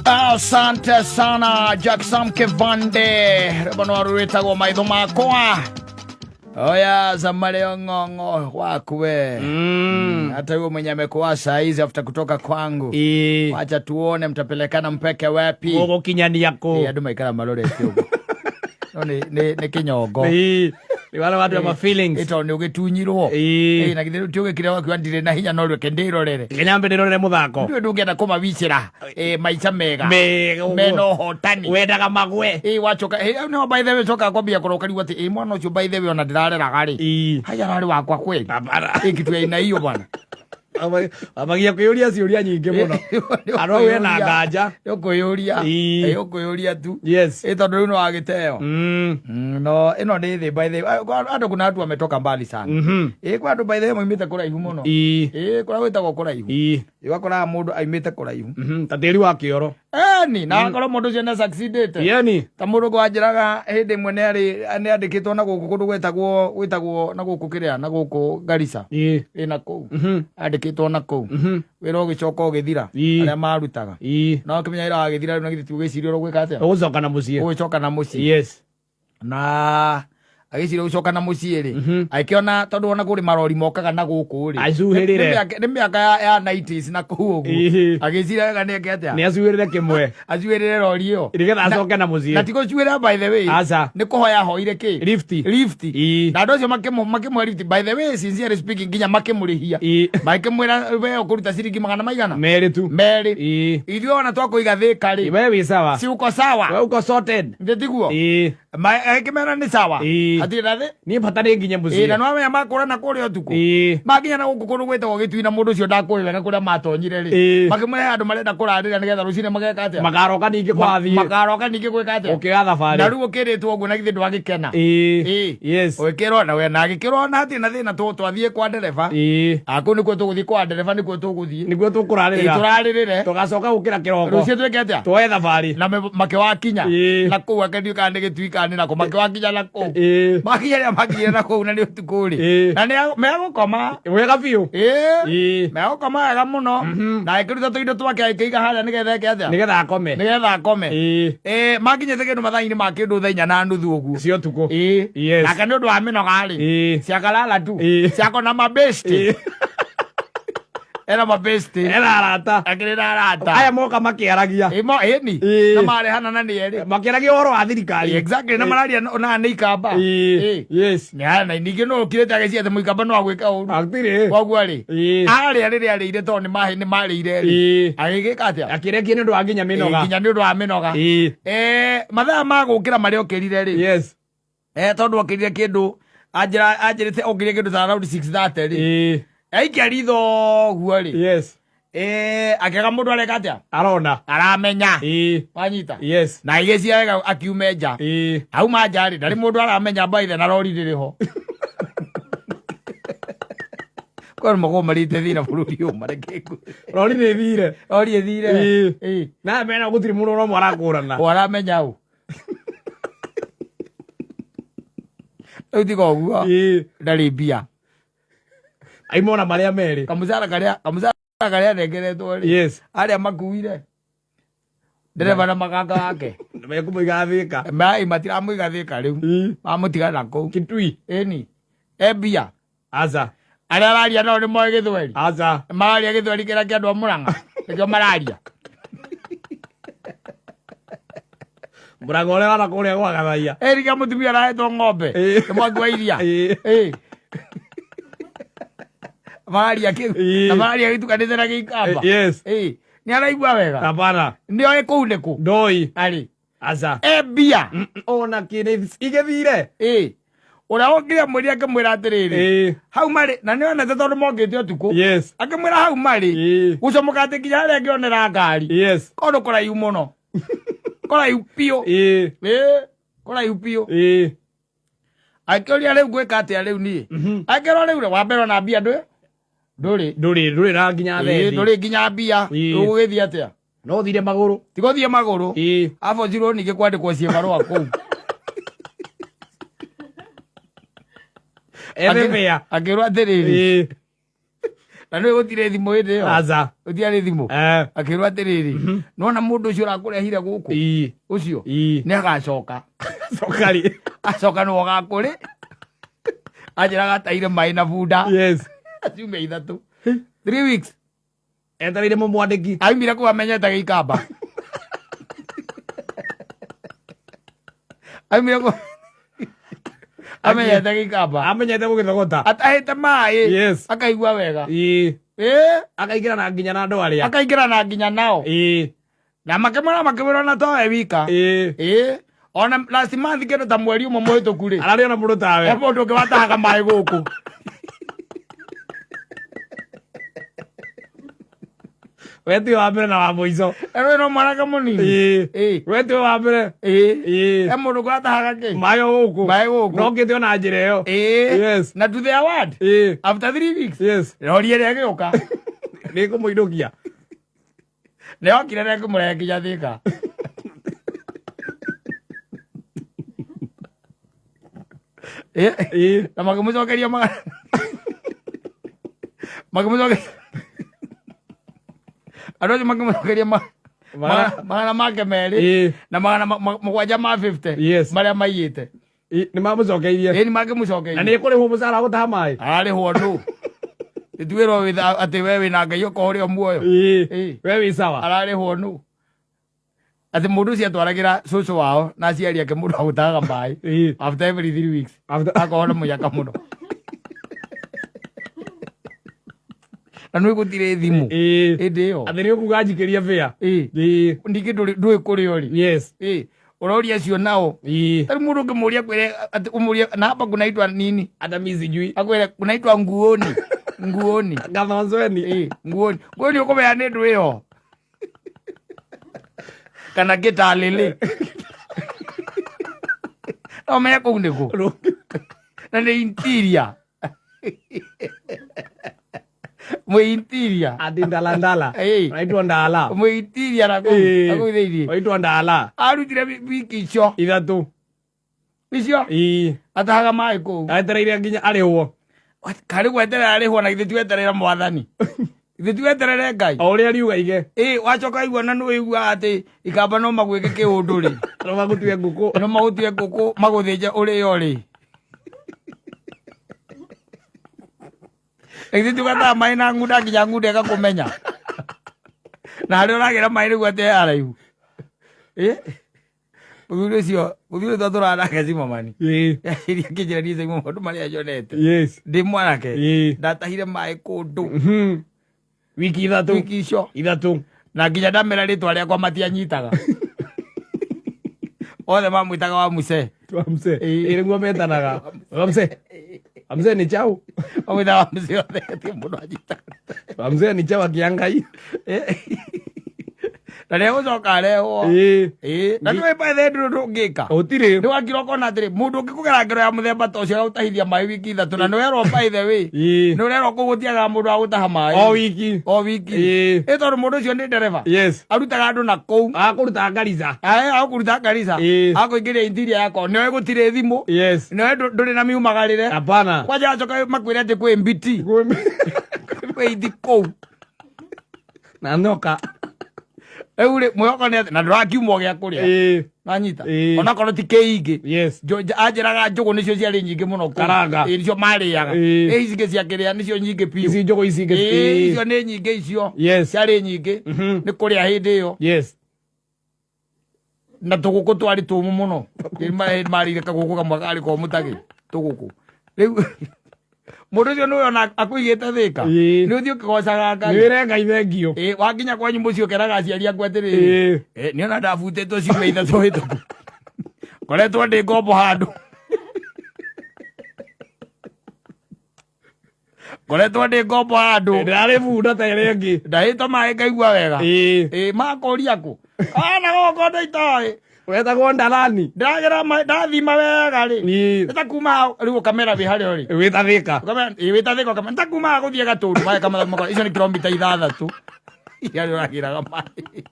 Asante sana Jackson Kivande, rwĩmbo no rwĩtagwo maitho makwa. Oya Zamaleo ng'ong'o waku we. Hata huyo mwenye amekuwa saa hizi after kutoka kwangu. Wacha tuone mtapelekana mpeke wapi. Mũgũkinyania kũ? Andũ maikara marorete ũguo. No nĩ kĩnyongo. Ĩĩ. Nĩ wale watu wa feelings. Ĩ tondũ nĩ ũgĩtunyirwo. Ĩ, na githĩ ti ũgĩkire wakiuga ndirĩ na hinya no reke ndĩrorere. Nginya ndĩrorere mũthako. Ndiũĩ ndũngĩenda kũmawicĩra maica mega. Mega ũguo. Mena ũhotani. Wendaga magwe. Ĩ wacoka ĩ no by the way coka kwambia kũroka rĩu atĩ ĩ mwana ũcio by the way ona ndĩrareraga rĩ. Haya ararĩ wakwa kweli. Hapana. Ĩ kitu ya aina hiyo bwana. Amagia kwĩyũria ciũria nyingĩ mũno. Andũ au ena nganja. Ũkwĩyũria. Ĩ. Ĩ ũkwĩyũria tu. Yes. Ĩ tondũ rĩu no wagĩteo. No ĩno nĩ thĩ by the way. Andũ kuna watu wametoka mbali sana. Ĩ kwa andũ by the way maumĩte kũraihu mũno. Ĩ kũrĩa gwĩtagwo kũraihu. Ĩ wakoraga mũndũ aumĩte kũraihu. Ta tĩri wa kĩoro. Eni na akorwo mũndũ ũcio nĩ succeedĩte. Yeni. Ta mũndũ kwanjĩraga hĩndĩ ĩmwe nĩ nĩ andĩkĩtwo na gũkũ kũndũ gwĩtagwo na gũkũ kĩrĩa na gũkũ Garissa. Ĩ na kũu. Andĩkĩtwo na kũu. Wĩra ũgĩcoka ũgĩthira. Arĩa marutaga. Na ũkĩmenya wĩra wagĩthira rĩu na githĩ ti ũgĩciria ũrĩa ũgwĩka atĩa? Ũgũcoka na mũciĩ. Ũgĩcoka na mũciĩ. Yes. Na agĩciria gũcoka na mũciĩ rĩ, agĩkĩona tondũ ona kũrĩ marori mokaga na gũkũ rĩ. Acuhĩrĩre. Nĩ mĩaka ya 90s na kũu ũguo. Agĩciria wega nĩ eke atĩa? Nĩ acuhĩrĩre kĩmwe. Acuhĩrĩre rori ĩyo. Nĩgetha acoke na mũciĩ. Na ti gũcuĩra by the way. Aca. Nĩ kũhoya ahoire kĩ? Lifti. Lifti. Na andũ acio makĩmũhe lifti. By the way, sincerely speaking, nginya makĩmũrĩhia. Makĩmwĩra we ũkũruta ciringi magana maigana? 2 tu. 2. Ithuĩ ona twakũiga Thĩka rĩ. We wĩ sawa. Si uko sawa? We uko sorted. Nĩ tiguo? Agĩkĩmera nĩ sawa. Hatirĩ na thĩ. Niĩ bata nĩ nginye mũciĩ. Na nĩwamenya makũrana kũrĩa ũtukũ. Makinya na gũkũ kũndũ gwĩtagwo Gĩtui na mũndũ ũcio ndakũĩ wega kũrĩa matonyire rĩ. Makĩmũhe andũ marenda kũrarĩra nĩgetha rũcinĩ mageka atĩa? Makaroka ningĩ kwathiĩ. Makaroka ningĩ gwĩka atĩa? Ũkĩoya thabarĩ. Na rĩu ũkĩrĩtwo ũguo na githĩ ndwagĩkena. Yes. Ũgĩkĩrwo na we na agĩkĩrwo na hatirĩ na thĩna twathiĩ kwa ndereba. Kũu nĩkuo tũgũthiĩ kwa ndereba nĩkuo tũgũthiĩ. Nĩkuo tũkũrarĩrĩra. Tũrarĩrĩre. Tũgacoka gũkĩra kĩroko. Rũciũ twĩke atĩa? Tuoye thabarĩ. Na makĩwakinya. Na kũu akendio kana nĩ Gĩtui kana nĩ nakũ makĩwakinya na kũu. Makinya rĩrĩa makinyire na kũu na nĩ ũtukũ rĩ. Na nĩ megũkoma. Wega biũ. Megũkoma wega mũno. Na agĩkĩruta tũindo twake agĩkĩiga harĩa nĩgetha eke atĩa? Nĩgetha akome. Nĩgetha akome. Makinyĩte kĩndũ mathaa-inĩ ma kĩndũ thaa 4:30 ũguo. Cia ũtukũ. Yes. Nake nĩ ũndũ wa mĩnoga rĩ. Ciakalala tu. Ciakona mabesti. Ena mabesti. Ena arata. Akĩrĩ na arata. Aya moka makĩaragia. Ĩmo ĩni. Na marehana na nĩ erĩ. Makĩaragia ũhoro wa thirikari. Exactly na mararia na nĩ ikamba. Yes. Na ningĩ no ũkirĩte agĩciria atĩ mũikamba no agwĩka ũru. Hatirĩ. Koguo rĩ. Arĩa rĩrĩa arĩire tondũ nĩ marĩire rĩ. Agĩgĩka atĩa? Akĩrekia nĩ ũndũ wa nginya mĩnoga. Nginya nĩ ũndũ wa mĩnoga. Mathaa ma gũkĩra marĩa okĩrire rĩ. Yes. Tondũ okĩrire kĩndũ anjĩrĩte okĩrire kĩndũ ta around 6:30 rĩ. Aikia ritho ũguo rĩ. Yes. Akĩaga mũndũ areka atĩa? Arona. Aramenya. Wanyita? Yes. Na agĩciria wega akiume nja. Auma nja rĩ, ndarĩ mũndũ aramenya by the na rori rĩrĩ ho. Kwa mago marĩte thĩna bũrũri ũyũ mareke ngwĩre. Rori nĩ ĩthire. Rori ĩthire. Na mena gũtirĩ mũndũ ona ũmwe arakũrana. O aramenya ũ? Rĩu tiga ũguo. Ndarĩ mbia. Aimona marĩa merĩ. Kamũcara karĩa anengeretwo rĩ. Yes. Arĩa makuire. Ndereba na maganga wake. Mekũmũiga Thĩka. Mai matiramũiga Thĩka rĩu. Mamũtiga na kũu. Kitui. Ĩni. E mbia. Aca. Arĩa araria nao nĩ moĩ Gĩthweri. Aca. Mararia Gĩthweri kĩrĩa kĩa andũ a Mũrang'a. Nĩkĩo mararia. Mũrang'a ũrĩa wana kũrĩa gwa Gathaia. Ĩĩ nĩkĩo mũtumia arahetwo ng'ombe. Nĩ mwaki wa iria. Mararia kĩu. Na mararia gĩtukanĩte na gĩikamba. Yes. Nĩ araigua wega. Hapana. Nĩ oĩ kũu nĩ kũ? Ndoi. Arĩ. Aca. E mbia. Ona kĩrĩ igĩthire. Ũrĩa wokire amwĩrire akĩmwĩra atĩrĩrĩ. Hau marĩ na nĩ onete tondũ mokĩte ũtukũ. Yes. Akĩmwĩra hau marĩ. Gũcomoka atĩ nginya harĩa angĩonera ngari. Yes. Kũndũ kũraihu mũno. Kũraihu biũ. Kũraihu biũ. Akĩũria rĩu ngwĩka atĩa rĩu niĩ? Akĩrwo rĩu wa mbere ona mbia ndũrĩ? Ndũrĩ. Ndũrĩ na nginya thendi. Ndũrĩ nginya mbia. Ũgũgĩthiĩ atĩa? No ũthire magũrũ. Tiga ũthiĩ magũrũ. Arabu njirwo ningĩ kwandĩkwo ciĩbarũa kũu. Ethe mbĩa. Akĩrwo atĩrĩrĩ. Na nĩ gũtirĩ thimũ hĩndĩ ĩyo. Aca. Gũtiarĩ thimũ. Eh. Akĩrwo atĩrĩrĩ, nona mũndũ ũcio ũrakũrehire gũkũ ũcio nĩ agacoka. Cokari. Acoka nĩwe ũgakũrĩ. Anjĩraga ataire maĩ na bunda. Yes. Ciumia 3. 3 weeks. Etereire mũmwandĩki. Aumire kũu amenyete gĩikamba. Aumire kũu amenyete gĩikamba. Amenyete gũgĩthogota. Atahĩte maĩ. Yes. Akaigua wega. Ii. Ĩ. Akaingĩra na nginya na andũ arĩa. Akaingĩra na nginya nao. Ii. Na makĩmwĩra makĩmwĩra ona towe wika. Ii. Ĩ. Ona last month kĩndũ ta mweri ũmwe mũhĩtũku rĩ. Ararĩ ona mũndũ tawe. He mũndũ ũngĩ watahaga maĩ gũkũ. We tiwe wa mbere na wa mũico. Ero no mwanake mũnini. Ii. Ĩ. We tiwe wa mbere. Ĩ. Ii. He mũndũ ũngĩ watahaga kĩ? Maĩ o gũkũ. Maĩ gũkũ. No ngĩte ona njĩra ĩyo. Ĩ. Yes. Na to their word. Ii. After 3 weeks. Yes. Rori ĩrĩa ĩgĩũka. Nĩ kũmũinũkia. Nĩ yokire na ĩkĩmũrehe nginya Thika. Ĩ. Ii. Na makĩmũcokeria magana. Makĩmũcokeria. Andũ acio makĩmũcokeria magana make merĩ Ii. na magana mũgwanja ma 50 Yes. marĩa maiyĩte. Ii, nĩ mamũcokeirie. Ĩ nĩ Na makĩmũcokeirie. nĩ kũrĩhwo mũcara wa gũtaha maĩ. Ararĩhwo ndũ. Ĩtuĩrwo atĩ we wĩna Ngai okorwo ũrĩ o muoyo. Ii. Ii. We wĩ sawa. Ararĩhwo nũ. Atĩ mũndũ ũcio atwaragĩra cũcũ wao na aciari ake mũndũ agũtahaga maĩ. Ii. After every 3 weeks. After- Akorwo na mũnyaka mũno. Na nĩ gũtirĩ thimũ. Ii. Hĩndĩ ĩyo. Atĩ nĩ ũkuga njikĩrie bĩa. Ii. Ii. Ningĩ ndũĩ kũrĩa ũrĩ. Yes. Ii. Ũroria acio nao. Ii. Tarĩ mũndũ ũngĩmũria akwĩre atĩ ũmũrie na hapa kunaitwa nini? Hata mimi sijui. Akwĩre kunaitwa nguoni. Nguoni. Gathonzweni. Ii, nguoni. Nguoni ũkũmenya nĩ ndũ ĩyo. Kana gĩtalĩlĩ. No ũmenye kũu nĩ kũ. Na nĩ interior. Mwĩ interior. Ati ndalandala. Ii. Unaitwa ndala. Mwĩ interior na kũu. Ii. Na kũu thĩinĩ. Unaitwa ndala. Arutire wiki icio. 3. Icio. Ii. Atahaga maĩ kũu. Etereire nginya arĩhwo. Karĩ gweterera arĩhwo na githĩ ti weterera mwathani. Githĩ ti weterere Ngai. O ũrĩa riuga ige. Ĩ, wacoka igua na nĩwĩiguaga atĩ ikamba no magwĩke kĩũndũ rĩ. No magũtue ngũkũ. No magũtue ngũkũ magũthĩnje ũrĩo rĩ. Na githĩ ti ũgataha maĩ na ng'unda nginya ng'unda ĩgakũmenya. Na harĩa ũragĩra maĩ nĩguo atĩ he haraihu. Ĩ? Mũthuri ũcio, mũthuri ũcio twatũraga nake Zimmerman. Ii. Iria akĩnjĩra niĩ Simon maũndũ marĩa nyonete. Yes. Ndĩ mwanake. Ii. Ndatahire maĩ kũndũ. Mhm. Wiki 3. Wiki icio. 3. Na nginya ndamera rĩtwa rĩakwa matianyitaga. Othe mamwĩtaga wa muse. Wa muse. Ii. Ĩ nĩguo metanaga. Wa muse. Wa muse ni chau. Mamwĩtaga wa muse othe gũtirĩ mũndũ anyitaga. Wa muse ni chau akĩangai. Na nĩegũcoka arehwo. Ii. Ĩ, na nĩũĩ by the way ndũrĩ ũndũ ũngĩka. Gũtirĩ. Nĩ wakira ũkona atĩrĩ mũndũ ũngĩkũgera ngero ya mũthemba ta ũcio agagũtahithia maĩ wiki 3 na nĩwerwo by the way. Ii. Nĩ ũrerwo kũu gũtiagaga mũndũ wa gũtaha maĩ. O wiki. O wiki. Ii. Ĩ tondũ mũndũ ũcio nĩ ndereba. Yes. Arutaga andũ na kũu. Akũruta Garissa. Ae, akũruta Garissa. Ii. Akũingĩria interior yakwa. Nĩoĩ gũtirĩ thimũ. Yes. Nĩoĩ ndũrĩ na miumagarĩre. Hapana. Kwanja acoka makwĩre atĩ kwĩ mbiti. Kwĩ ithi kũu. Na nyoka. Rĩu rĩ, mwĩhoko nĩ atĩ na ndũrakiuma gĩa kũrĩa. Ii. Nanyita. Ii. Onakorwo ti kĩingĩ. Yes. Anjĩraga njũgũ nĩcio ciarĩ nyingĩ mũno kũu. Karanga. Ĩ, nĩcio marĩaga. Ĩ. Ĩ, ici ingĩ cia kĩrĩa nĩcio nyingĩ biũ. Ici njũgũ ici ingĩ. Ĩ, icio nĩ nyingĩ icio. Yes. Ciarĩ nyingĩ. Mhm. Nĩ kũrĩa hĩndĩ ĩyo. Yes. Na tũgũkũ twarĩ tũmũ mũno. Ĩ, marĩire kagũkũ kamwe karĩ komũ ta gĩ. Tũgũkũ. Rĩu mũndũ ũcio nĩwe ona akũigĩte Thĩka. Ĩ. Nĩ ũthiĩ ũkĩgocaga Ngai. Nĩ wĩre Ngai thengio. Ĩ, wakinya kwanyu mũciĩ ũkeraga aciari aku atĩrĩrĩ. Ĩ. Ĩ, nĩ ona ndabutĩtwo ciumia 3 hĩtũku. Ngoretwo ndĩ ngombo handũ. Ngoretwo ndĩ ngombo handũ. Ndĩrarĩ bunda ta ĩrĩa ĩngĩ. Ndahĩtwo maĩ ngaigua wega. Ĩ. Ĩ, makũria kũ? Ana gũkũ ndĩ itoĩ. Wetagwo Ndarani. Ndĩragera maĩ, ndathima wega rĩ. Ĩ. Nĩ ta kuma hau, rĩu ũkamera wĩ harĩa ũrĩ. Wĩta Thĩka. Ũkamera, ĩ, wĩta Thĩka ũkamera, nĩ ta kuma haha gũthiĩ Gatũndũ, maĩ kamera, icio nĩ kilomita 6. Iria ũragĩraga maĩ.